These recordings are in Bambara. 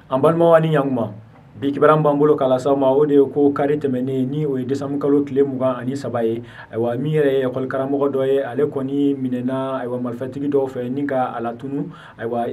An balimaw, ani ɲankuma. Bi kibaruya b'an bolo k'a lase aw ma, o de ye ko kari tɛmɛnen, ni o ye décembre kalo tile 23 ye, ayiwa, min yɛrɛ ye ekɔli karamɔgɔ dɔ ye, ale kɔni minɛna, ayiwa, marifatigi dɔw fɛ ni ka a latunu, ayiwa,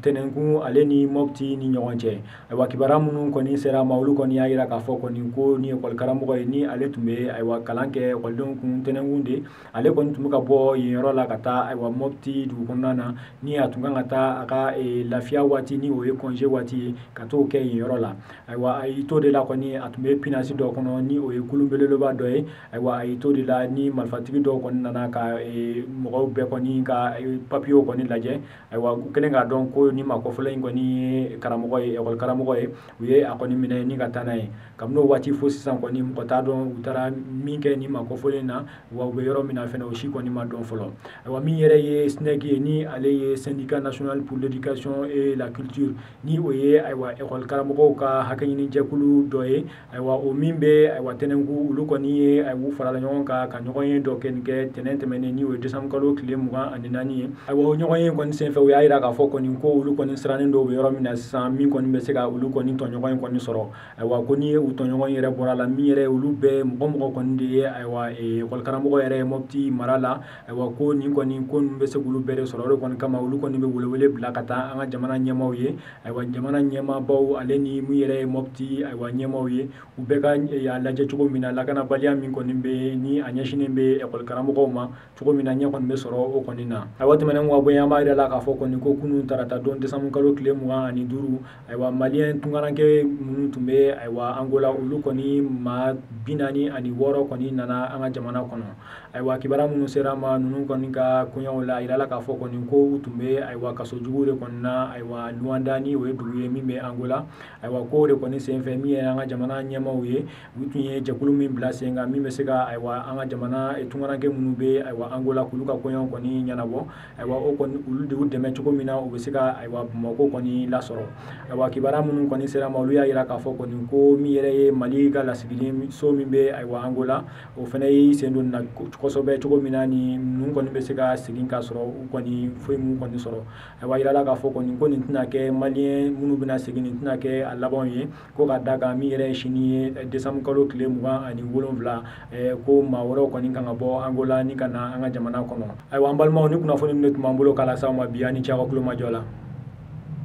Tɛnɛnkun ale ni Mɔpti ni ɲɔgɔn cɛ. Ayiwa, kibaruya minnu kɔni sera a ma, olu kɔni y'a jira k'a fɔ kɔni ko ni ekɔli karamɔgɔ ye, ni ale tun bɛ, ayiwa, kalan kɛ ekɔlidenw kun Tɛnɛnkun de, ale kɔni tun bɛ ka bɔ yen yɔrɔ la ka taa, ayiwa, Mɔpti dugu kɔnɔna na, ni a tun kan ka taa a ka lafiya waati, ni o ye congé waati ye, ka t'o kɛ yen yɔrɔ la. Ayiwa, a y'i to de la kɔni, a tun bɛ pinasi dɔ kɔnɔ, ni o ye kulun belebeleba dɔ ye. Ayiwa, a y'i to de la ni marifatigi dɔw kɔni nana ka mɔgɔw bɛɛ kɔni ka papiyew kɔni lajɛ. Ayiwa, u kɛlen k'a dɔn ko ni maa kɔfɔlen in kɔni ye karamɔgɔ ye, ekɔli karamɔgɔ ye, u ye a kɔni minɛ ni ka taa n'a ye. Kabini o waati fo sisan kɔni, mɔgɔ t'a dɔn u taara min kɛ ni maa kɔfɔlen na, wa u bɛ yɔrɔ min na fɛnɛ, o si kɔni ma dɔn fɔlɔ. Ayiwa, min yɛrɛ ye SNEC ye, ni ale ye Syndicat national pour l'éducation et la culture, ni o ye, ayiwa, ekɔli karamɔgɔw ka hakɛ ɲini jɛkulu dɔ ye, ayiwa, o min bɛ, ayiwa, Tɛnɛnku, olu kɔni ye, ayiwa, u farala ɲɔgɔn kan ka ɲɔgɔn ye dɔ kɛ nin kɛ tɛnɛn tɛmɛnen, ni o ye décembre kalo tile 24 ye. Ayiwa, o ɲɔgɔn ye kɔni senfɛ, u y'a jira k'a fɔ kɔni ko olu kɔni sirannen dɔw bɛ yɔrɔ min na sisan, min kɔni bɛ se ka olu kɔni tɔɲɔgɔn in kɔni sɔrɔ. Ayiwa, ko ni ye u tɔɲɔgɔn yɛrɛ bɔra la, min yɛrɛ olu bɛɛ mɔgɔ mɔgɔ kɔni de ye, ayiwa, ekɔli karamɔgɔ yɛrɛ ye Mɔpti mara la, ayiwa, ko nin kɔni ko ninnu bɛ se k'olu bɛɛ de sɔrɔ. O de kɔni kama, olu kɔni bɛ welewele bila ka taa an ka jamana ɲɛmaaw ye, ayiwa, jamana ɲɛmaabaw ale ni min yɛrɛ ye Mɔpti, ayiwa, ɲɛmaaw ye, u bɛɛ ka a lajɛ cogo min na lakanabaliya min kɔni bɛ, ni a ɲɛsinnen bɛ ekɔli karamɔgɔw ma, cogo min na ɲɛ kɔni bɛ sɔrɔ o kɔni na. Ayiwa, tɛmɛnen ka bɔ yen, an b'a yira la k'a fɔ kɔni ko kunun tarata don, décembre kalo tile 25, ayiwa, maliyɛn tunkarankɛ minnu tun bɛ, ayiwa, Angola, olu kɔni maa 46 kɔni nana an ka jamana kɔnɔ. Ayiwa, kibaruya minnu sera ma ninnu kɔni ka koɲɛw la, a yirala k'a fɔ kɔni ko u tun bɛ, ayiwa, kaso jugu de kɔni na, ayiwa, Luanda, ni o ye dugu ye min bɛ Angola. Ayiwa, ko de kɔni senfɛ, min ye an ka jamana ɲɛmaaw ye, u tun ye jɛkulu min bila sen kan min bɛ se ka, ayiwa, an ka jamana tunkarankɛ minnu bɛ, ayiwa, Angola, k'olu ka koɲɛw kɔni ɲɛnabɔ, ayiwa, o kɔni olu de y'u dɛmɛ cogo min na u bɛ se ka, ayiwa, Bamakɔ kɔni lasɔrɔ. Ayiwa, kibaruya minnu kɔni sera ma, olu y'a jira k'a fɔ kɔni ko min yɛrɛ ye Mali ka lasigiden so min bɛ, ayiwa, Angola, o fana y'i sen don na kosɛbɛ cogo min na ni ninnu kɔni bɛ se ka segin ka sɔrɔ u kɔni foyi m'u kɔni sɔrɔ. Ayiwa, yirala k'a fɔ kɔni ko nin tɛna kɛ maliyɛn minnu bɛna segin, nin tɛna kɛ a labanw ye, ko ka da kan min yɛrɛ ye sini ye, décembre kalo tile 27, ko maa wɛrɛw kɔni kan ka bɔ Angola ni ka na an ka jamana kɔnɔ. Ayiwa, an balimaw, ni kunnafoni min de tun b'an bolo k'a lase aw ma bi, an ni ce aw ka tulomajɔ la.